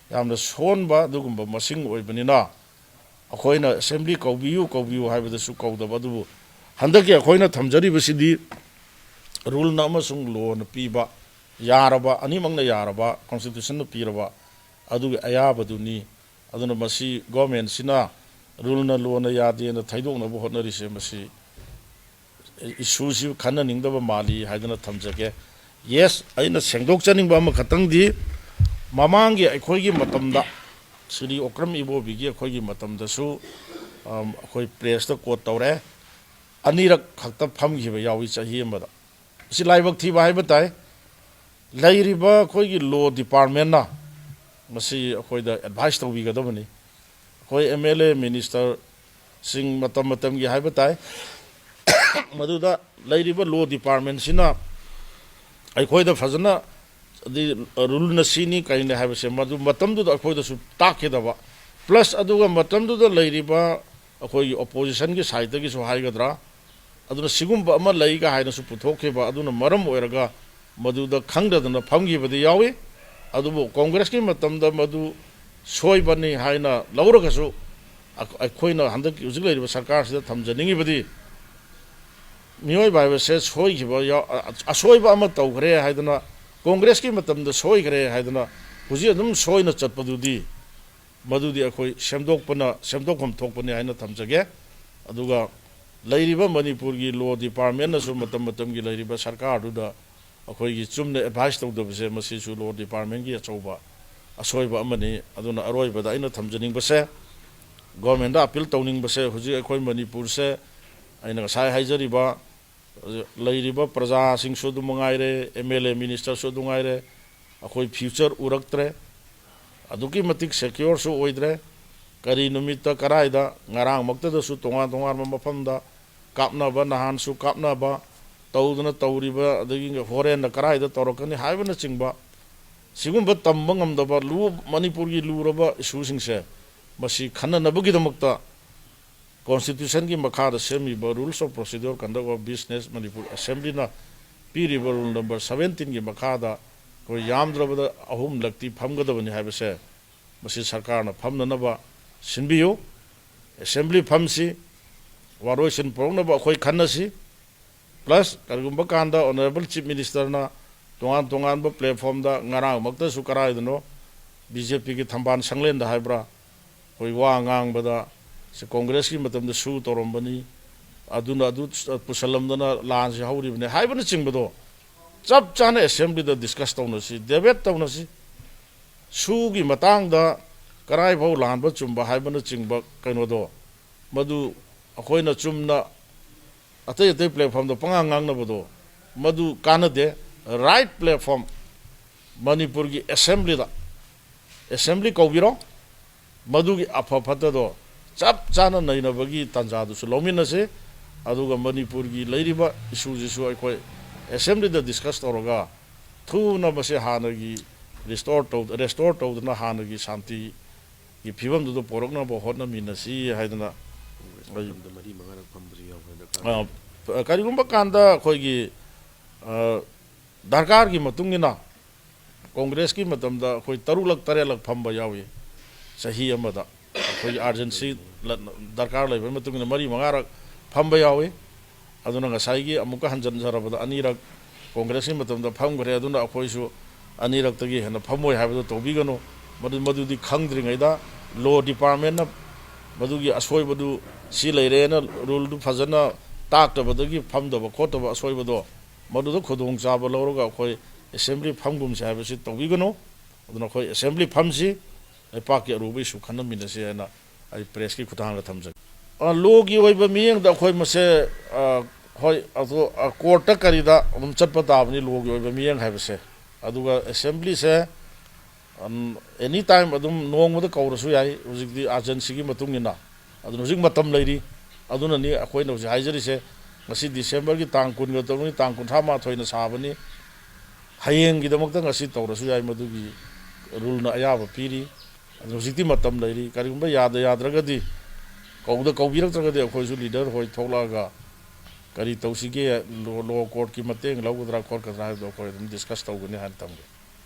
ꯌꯥꯝꯅ ꯁꯣꯟꯕ ꯑꯗꯨꯒꯨꯝꯕ ꯃꯁꯤꯡ ꯑꯣꯏꯕꯅꯤꯅ, ꯑꯩꯈꯣꯏꯅ assembly ꯀꯧꯕꯤꯌꯨ, ꯀꯧꯕꯤꯌꯨ ꯍꯥꯏꯕꯗꯁꯨ ꯀꯧꯗꯕ꯫ ꯑꯗꯨꯕꯨ ꯍꯟꯗꯛꯀꯤ ꯑꯩꯈꯣꯏꯅ ꯊꯝꯖꯔꯤꯕꯁꯤꯗꯤ ruleꯅ ꯑꯃꯁꯨꯡ lawꯅ ꯄꯤꯕ, ꯌꯥꯔꯕ, ꯑꯅꯤꯃꯛꯅ ꯌꯥꯔꯕ, constitutionꯅ ꯄꯤꯔꯕ ꯑꯗꯨꯒꯤ ꯑꯌꯥꯕꯗꯨꯅꯤ꯫ ꯑꯗꯨꯅ ꯃꯁꯤ governmentꯁꯤꯅ ruleꯅ lawꯅ ꯌꯥꯗꯦꯅ ꯊꯩꯗꯣꯛꯅꯕ ꯍꯣꯠꯅꯔꯤꯁꯦ, ꯃꯁꯤ issueꯁꯤ ꯈꯟꯅꯅꯤꯡꯗꯕ ꯃꯥꯜꯂꯤ ꯍꯥꯏꯗꯅ ꯊꯝꯖꯒꯦ꯫ Yes, ꯑꯩꯅ ꯁꯦꯡꯗꯣꯛꯆꯅꯤꯡꯕ ꯑꯃꯈꯛꯇꯪꯗꯤ, ꯃꯃꯥꯡꯒꯤ ꯑꯩꯈꯣꯏꯒꯤ ꯃꯇꯝꯗ, ꯁ꯭ꯔꯤ ꯑꯣꯀ꯭ꯔꯝ ꯏꯕꯣꯕꯤꯒꯤ ꯑꯩꯈꯣꯏꯒꯤ ꯃꯇꯝꯗꯁꯨ, ꯑꯝ, ꯑꯩꯈꯣꯏ pressꯇ quote ꯇꯧꯔꯦ, ꯑꯅꯤꯔꯛ ꯈꯛꯇ ꯐꯝꯈꯤꯕ ꯌꯥꯎꯏ ꯆꯍꯤ ꯑꯃꯗ꯫ ꯃꯁꯤ ꯂꯥꯏꯕꯛ ꯊꯤꯕ ꯍꯥꯏꯕ ꯇꯥꯏ꯫ ꯂꯩꯔꯤꯕ ꯑꯩꯈꯣꯏꯒꯤ law departmentꯅ ꯃꯁꯤ ꯑꯩꯈꯣꯏꯗ advice ꯇꯧꯕꯤꯒꯗꯕꯅꯤ꯫ ꯑꯩꯈꯣꯏ MLA ministerꯁꯤꯡ ꯃꯇꯝ ꯃꯇꯝꯒꯤ ꯍꯥꯏꯕ ꯇꯥꯏ, ꯃꯗꯨꯗ ꯂꯩꯔꯤꯕ law departmentꯁꯤꯅ ꯑꯩꯈꯣꯏꯗ ꯐꯖꯅ, ꯑꯗꯤ, ruleꯅ ꯁꯤꯅꯤ ꯀꯔꯤꯅꯤ ꯍꯥꯏꯕꯁꯦ ꯃꯗꯨ ꯃꯇꯝꯗꯨꯗ ꯑꯩꯈꯣꯏꯗꯁꯨ ꯇꯥꯛꯈꯤꯗꯕ, plus ꯑꯗꯨꯒ ꯃꯇꯝꯗꯨꯗ ꯂꯩꯔꯤꯕ ꯑꯩꯈꯣꯏꯒꯤ ꯑꯣꯄꯣꯖꯤꯁꯟꯒꯤ ꯁꯥꯏꯠꯇꯒꯤꯁꯨ ꯍꯥꯏꯒꯗ꯭ꯔꯥ, ꯑꯗꯨꯅ ꯁꯤꯒꯨꯝꯕ ꯑꯃ ꯂꯩꯒ ꯍꯥꯏꯅꯁꯨ ꯄꯨꯊꯣꯛꯈꯤꯕ, ꯑꯗꯨꯅ ꯃꯔꯝ ꯑꯣꯏꯔꯒ ꯃꯗꯨꯗ ꯈꯪꯗꯗꯅ ꯐꯝꯈꯤꯕꯗꯤ ꯌꯥꯎꯏ꯫ ꯑꯗꯨꯕꯨ ꯀꯣꯡꯒ꯭ꯔꯦꯁꯀꯤ ꯃꯇꯝꯗ ꯃꯗꯨ ꯁꯣꯏꯕꯅꯤ ꯍꯥꯏꯅ ꯂꯧꯔꯒꯁꯨ, ꯑꯩꯈꯣꯏꯅ ꯍꯟꯗꯛꯀꯤ ꯍꯧꯖꯤꯛ ꯂꯩꯔꯤꯕ ꯁꯔꯀꯥꯔꯁꯤꯗ ꯊꯝꯖꯅꯤꯡꯉꯤꯕꯗꯤ, ꯃꯤꯑꯣꯏꯕ ꯍꯥꯏꯕꯁꯦ ꯁꯣꯏꯈꯤꯕ ꯌꯥꯎ-, ꯑ-, ꯑꯁꯣꯏꯕ ꯑꯃ ꯇꯧꯈ꯭ꯔꯦ ꯍꯥꯏꯗꯅ, ꯀꯣꯡꯒ꯭ꯔꯦꯁꯀꯤ ꯃꯇꯝꯗ ꯁꯣꯏꯈ꯭ꯔꯦ ꯍꯥꯏꯗꯅ ꯍꯧꯖꯤꯛ ꯑꯗꯨꯝ ꯁꯣꯏꯅ ꯆꯠꯄꯗꯨꯗꯤ, ꯃꯗꯨꯗꯤ ꯑꯩꯈꯣꯏ ꯁꯦꯝꯗꯣꯛꯄꯅ, ꯁꯦꯝꯗꯣꯛꯐꯝ ꯊꯣꯛꯄꯅꯤ ꯍꯥꯏꯅ ꯊꯝꯖꯒꯦ꯫ ꯑꯗꯨꯒ ꯂꯩꯔꯤꯕ ꯃꯅꯤꯄꯨꯔꯒꯤ ꯂꯣ ꯗꯤꯄꯥꯔꯠꯃꯦꯟꯅꯁꯨ ꯃꯇꯝ ꯃꯇꯝꯒꯤ ꯂꯩꯔꯤꯕ ꯁꯔꯀꯥꯔꯗꯨꯗ ꯑꯩꯈꯣꯏꯒꯤ ꯆꯨꯝꯅ ꯑꯦꯗꯚꯥꯏꯁ ꯇꯧꯗꯕꯁꯦ, ꯃꯁꯤꯁꯨ ꯂꯣ ꯗꯤꯄꯥꯔꯠꯃꯦꯟꯒꯤ ꯑꯆꯧꯕ ꯑꯁꯣꯏꯕ ꯑꯃꯅꯤ꯫ ꯑꯗꯨꯅ ꯑꯔꯣꯏꯕꯗ ꯑꯩꯅ ꯊꯝꯖꯅꯤꯡꯕꯁꯦ, ꯒꯣꯔꯃꯦꯟꯗ ꯑꯄꯤꯜ ꯇꯧꯅꯤꯡꯕꯁꯦ, ꯍꯧꯖꯤꯛ ꯑꯩꯈꯣꯏ ꯃꯅꯤꯄꯨꯔꯁꯦ, ꯑꯩꯅ ꯉꯁꯥꯏ ꯍꯥꯏꯖꯔꯤꯕ, ꯂꯩꯔꯤꯕ ꯄ꯭ꯔꯖꯥꯁꯤꯡꯁꯨ ꯑꯗꯨꯝ ꯃꯉꯥꯏꯔꯦ, ꯑꯦꯝ ꯑꯦꯜ ꯑꯦ, ꯃꯤꯅꯤꯁꯇꯔꯁꯨ ꯑꯗꯨꯝ ꯉꯥꯏꯔꯦ, ꯑꯩꯈꯣꯏ ꯐ꯭ꯌꯨꯆꯔ ꯎꯔꯛꯇ꯭ꯔꯦ꯫ ꯑꯗꯨꯛꯀꯤ ꯃꯇꯤꯛ ꯁꯦꯀ꯭ꯌꯣꯔꯁꯨ ꯑꯣꯏꯗ꯭ꯔꯦ꯫ ꯀꯔꯤ ꯅꯨꯃꯤꯠꯇ ꯀꯔꯥꯏꯗ, ꯉꯔꯥꯡꯃꯛꯇꯗꯁꯨ ꯇꯣꯉꯥꯟ ꯇꯣꯉꯥꯟꯕ ꯃꯐꯝꯗ ꯀꯥꯞꯅꯕ, ꯅꯍꯥꯟꯁꯨ ꯀꯥꯞꯅꯕ ꯇꯧꯗꯅ ꯇꯧꯔꯤꯕ, ꯑꯗꯒꯤ ꯍꯣꯔꯦꯟꯅ ꯀꯔꯥꯏꯗ ꯇꯧꯔꯛꯀꯅꯤ ꯍꯥꯏꯕꯅꯆꯤꯡꯕ, ꯁꯤꯒꯨꯝꯕ ꯇꯝꯕ ꯉꯝꯗꯕ ꯂꯨ-, ꯃꯅꯤꯄꯨꯔꯒꯤ ꯂꯨꯔꯕ ꯏꯁꯨꯁꯤꯡꯁꯦ, ꯃꯁꯤ ꯈꯟꯅꯅꯕꯒꯤꯗꯃꯛꯇ ꯀꯣꯟꯁꯇꯤꯇ꯭ꯌꯨꯁꯟꯒꯤ ꯃꯈꯥꯗ ꯁꯦꯝꯃꯤꯕ Rules of Procedure Conduct of Business Manipur ꯑꯦꯁꯦꯝꯕ꯭ꯂꯤꯅ ꯄꯤꯔꯤꯕ ꯔꯨꯜ ꯅꯝꯕꯔ ꯁꯕꯦꯟꯇꯤꯟꯒꯤ ꯃꯈꯥꯗ ꯑꯩꯈꯣꯏ ꯌꯥꯝꯗ꯭ꯔꯕꯗ ꯑꯍꯨꯝꯂꯛꯇꯤ ꯐꯝꯒꯗꯕꯅꯤ ꯍꯥꯏꯕꯁꯦ, ꯃꯁꯤ ꯁꯔꯀꯥꯔꯅ ꯐꯝꯅꯅꯕ ꯁꯤꯟꯕꯤꯌꯨ꯫ ꯑꯦꯁꯦꯝꯕ꯭ꯂꯤ ꯐꯝꯁꯤ, ꯋꯥꯔꯣꯏꯁꯤꯟ ꯄꯨꯔꯛꯅꯕ ꯑꯩꯈꯣꯏ ꯈꯟꯅꯁꯤ꯫ ꯄ꯭ꯂꯁ, ꯀꯔꯤꯒꯨꯝꯕ ꯀꯥꯟꯗ ꯑꯣꯅꯔꯦꯕꯜ ꯆꯤꯐ ꯃꯤꯅꯤꯁꯇꯔꯅ ꯇꯣꯉꯥꯟ ꯇꯣꯉꯥꯟꯕ ꯄ꯭ꯂꯦꯠꯐꯣꯝꯗ, ꯉꯔꯥꯡꯃꯛꯇꯁꯨ ꯀꯗꯥꯏꯗꯅꯣ, ꯕꯤ ꯖꯦ ꯄꯤꯒꯤ ꯊꯝꯕꯥꯜ ꯁꯪꯂꯦꯟꯗ ꯍꯥꯏꯕ꯭ꯔꯥ, ꯑꯩꯈꯣꯏ ꯋꯥ ꯉꯥꯡꯕꯗ, ꯁꯤ ꯀꯣꯡꯒ꯭ꯔꯦꯁꯀꯤ ꯃꯇꯝꯗ ꯁꯨ ꯇꯧꯔꯝꯕꯅꯤ, ꯑꯗꯨꯅ ꯑꯗꯨ ꯄꯨꯁꯜꯂꯝꯗꯅ ꯂꯥꯟꯁꯤ ꯍꯧꯔꯤꯕꯅꯤ ꯍꯥꯏꯕꯅꯆꯤꯡꯕꯗꯣ ꯆꯞ ꯆꯥꯅ ꯑꯦꯁꯦꯝꯕ꯭ꯂꯤꯗ ꯗꯤꯁꯀꯁ ꯇꯧꯅꯁꯤ, ꯗꯦꯕꯦꯠ ꯇꯧꯅꯁꯤ꯫ ꯁꯨꯒꯤ ꯃꯇꯥꯡꯗ ꯀꯔꯥꯏꯐꯥꯎ ꯂꯥꯟꯕ ꯆꯨꯝꯕ ꯍꯥꯏꯕꯅꯆꯤꯡꯕ ꯀꯩꯅꯣꯗꯣ, ꯃꯗꯨ ꯑꯩꯈꯣꯏꯅ ꯆꯨꯝꯅ ꯑꯇꯩ ꯑꯇꯩ ꯄ꯭ꯂꯦꯠꯐꯣꯝꯗ ꯄꯉꯥꯡ ꯉꯥꯡꯅꯕꯗꯣ, ꯃꯗꯨ ꯀꯥꯟꯅꯗꯦ꯫ ꯔꯥꯏꯠ ꯄ꯭ꯂꯦꯠꯐꯣꯝ, ꯃꯅꯤꯄꯨꯔꯒꯤ ꯑꯦꯁꯦꯝꯕ꯭ꯂꯤꯗ, ꯑꯦꯁꯦꯝꯕ꯭ꯂꯤ ꯀꯧꯕꯤꯔꯣ, ꯃꯗꯨꯒꯤ ꯑꯐ ꯐꯠꯇꯗꯣ ꯆꯞ ꯆꯥꯅ ꯅꯩꯅꯕꯒꯤ ꯇꯥꯟꯖꯥꯗꯨꯁꯨ ꯂꯧꯃꯤꯟꯅꯁꯤ꯫ ꯑꯗꯨꯒ ꯃꯅꯤꯄꯨꯔꯒꯤ ꯂꯩꯔꯤꯕ ꯏꯁꯨꯁꯤꯁꯨ ꯑꯩꯈꯣꯏ ꯑꯦꯁꯦꯝꯕ꯭ꯂꯤꯗ ꯗꯤꯁꯀꯁ ꯇꯧꯔꯒ ꯊꯨꯅ ꯃꯁꯤ ꯍꯥꯟꯅꯒꯤ ꯔꯤꯁꯇꯣꯔ ꯇꯧ-, ꯔꯦꯁꯇꯣꯔ ꯇꯧꯗꯨꯅ ꯍꯥꯟꯅꯒꯤ ꯁꯥꯟꯇꯤꯒꯤ ꯐꯤꯕꯝꯗꯨꯗ ꯄꯣꯔꯛꯅꯕ ꯍꯣꯠꯅꯃꯤꯟꯅꯁꯤ ꯍꯥꯏꯗꯅ ꯃꯇꯝꯗ ꯃꯔꯤ ꯃꯉꯥꯔꯛ ꯐꯝꯕꯁꯨ ꯌꯥꯎꯕꯅꯤꯅ ꯑ, ꯀꯔꯤꯒꯨꯝꯕ ꯀꯥꯟꯗ ꯑꯩꯈꯣꯏꯒꯤ, ꯑ, ꯗꯔꯀꯥꯔꯒꯤ ꯃꯇꯨꯡ ꯏꯟꯅ ꯀꯣꯡꯒ꯭ꯔꯦꯁꯀꯤ ꯃꯇꯝꯗ ꯑꯩꯈꯣꯏ ꯇꯔꯨꯛꯂꯛ ꯇꯔꯦꯠꯂꯛ ꯐꯝꯕ ꯌꯥꯎꯏ꯫ ꯆꯍꯤ ꯑꯃꯗ ꯑꯩꯈꯣꯏꯒꯤ urgency ꯗꯔꯀꯥꯔ ꯂꯩꯕꯒꯤ ꯃꯇꯨꯡ ꯏꯟꯅ ꯃꯔꯤ ꯃꯉꯥꯔꯛ ꯐꯝꯕ ꯌꯥꯎꯏ꯫ ꯑꯗꯨꯅ ꯉꯁꯥꯏꯒꯤ ꯑꯃꯨꯛꯀ ꯍꯟꯖꯤꯟꯖꯔꯕꯗ ꯑꯅꯤꯔꯛ ꯀꯣꯡꯒ꯭ꯔꯦꯁꯀꯤ ꯃꯇꯝꯗ ꯐꯝꯈ꯭ꯔꯦ, ꯑꯗꯨꯅ ꯑꯩꯈꯣꯏꯁꯨ ꯑꯅꯤꯔꯛꯇꯒꯤ ꯍꯦꯟꯅ ꯐꯝꯃꯣꯏ ꯍꯥꯏꯕꯗꯨ ꯇꯧꯕꯤꯒꯅꯨ꯫ ꯃꯗꯨ, ꯃꯗꯨꯗꯤ ꯈꯪꯗ꯭ꯔꯤꯉꯩꯗ law department ꯃꯗꯨꯒꯤ ꯑꯁꯣꯏꯕꯗꯨ ꯁꯤ ꯂꯩꯔꯦꯅ ruleꯗꯨ ꯐꯖꯅ ꯇꯥꯛꯇꯕꯗꯒꯤ ꯐꯝꯗꯕ ꯈꯣꯠꯇꯕ ꯑꯁꯣꯏꯕꯗꯣ, ꯃꯗꯨꯗ ꯈꯨꯗꯣꯡꯆꯥꯕ ꯂꯧꯔꯒ ꯑꯩꯈꯣꯏ assembly ꯐꯝꯒꯨꯝꯁꯦ ꯍꯥꯏꯕꯁꯤ ꯇꯧꯕꯤꯒꯅꯨ꯫ ꯑꯗꯨꯅ ꯑꯩꯈꯣꯏ assembly ꯐꯝꯁꯤ, ꯂꯩꯄꯥꯛꯀꯤ ꯑꯔꯨꯕ issue ꯈꯟꯅꯃꯤꯟꯅꯁꯤ ꯍꯥꯏꯅ ꯑꯩ pressꯀꯤ ꯈꯨꯠꯊꯥꯡꯗ ꯊꯝꯖꯒꯦ꯫ ꯑ, lawꯒꯤ ꯑꯣꯏꯕ ꯃꯤꯠꯌꯦꯡꯗ ꯑꯩꯈꯣꯏ ꯃꯁꯦ, ꯑ, ꯍꯣꯏ, ꯑꯗꯣ, ꯑ, courtꯇ ꯀꯔꯤꯗ ꯑꯗꯨꯝ ꯆꯠꯄ ꯇꯥꯕꯅꯤ lawꯒꯤ ꯑꯣꯏꯕ ꯃꯤꯠꯌꯦꯡ ꯍꯥꯏꯕꯁꯦ꯫ ꯑꯗꯨꯒ assemblyꯁꯦ, ꯎꯝ, any time ꯑꯗꯨꯝ ꯅꯣꯡꯃꯗ ꯀꯧꯔꯁꯨ ꯌꯥꯏ, ꯍꯧꯖꯤꯛꯇꯤ urgencyꯒꯤ ꯃꯇꯨꯡ ꯏꯟꯅ꯫ ꯑꯗꯨꯅ ꯍꯧꯖꯤꯛ ꯃꯇꯝ ꯂꯩꯔꯤ꯫ ꯑꯗꯨꯅꯅꯤ ꯑꯩꯈꯣꯏꯅ ꯍꯧꯖꯤꯛ ꯍꯥꯏꯖꯔꯤꯁꯦ, ꯉꯁꯤ Decemberꯒꯤ ꯇꯥꯡ ꯀꯨꯟꯒ ꯇꯔꯨꯛꯅꯤ, ꯇꯥꯡ ꯀꯨꯟꯊ꯭ꯔꯥ ꯃꯥꯊꯣꯏꯅ ꯁꯥꯕꯅꯤ꯫ ꯍꯌꯦꯡꯒꯤꯗꯃꯛꯇ ꯉꯁꯤ ꯇꯧꯔꯁꯨ ꯌꯥꯏ, ꯃꯗꯨꯒꯤ ruleꯅ ꯑꯌꯥꯕ ꯄꯤꯔꯤ꯫ ꯑꯗꯨꯅ ꯍꯧꯖꯤꯛꯇꯤ ꯃꯇꯝ ꯂꯩꯔꯤ꯫ ꯀꯔꯤꯒꯨꯝꯕ ꯌꯥꯗ ꯌꯥꯗ꯭ꯔꯒꯗꯤ, ꯀꯧꯗ ꯀꯧꯕꯤꯔꯛꯇ꯭ꯔꯒꯗꯤ ꯑꯩꯈꯣꯏꯁꯨ leader ꯍꯣꯏ ꯊꯣꯛꯂꯛꯑꯒ ꯀꯔꯤ ꯇꯧꯁꯤꯒꯦ, law, law courtꯀꯤ ꯃꯇꯦꯡ ꯂꯧꯒꯗ꯭ꯔꯥ ꯈꯣꯠꯀꯗ꯭ꯔꯥ ꯍꯥꯏꯕꯗꯣ ꯑꯩꯈꯣꯏ ꯑꯗꯨꯝ discuss ꯇꯧꯒꯅꯤ ꯍꯥꯏꯅ ꯊꯝꯒꯦ꯫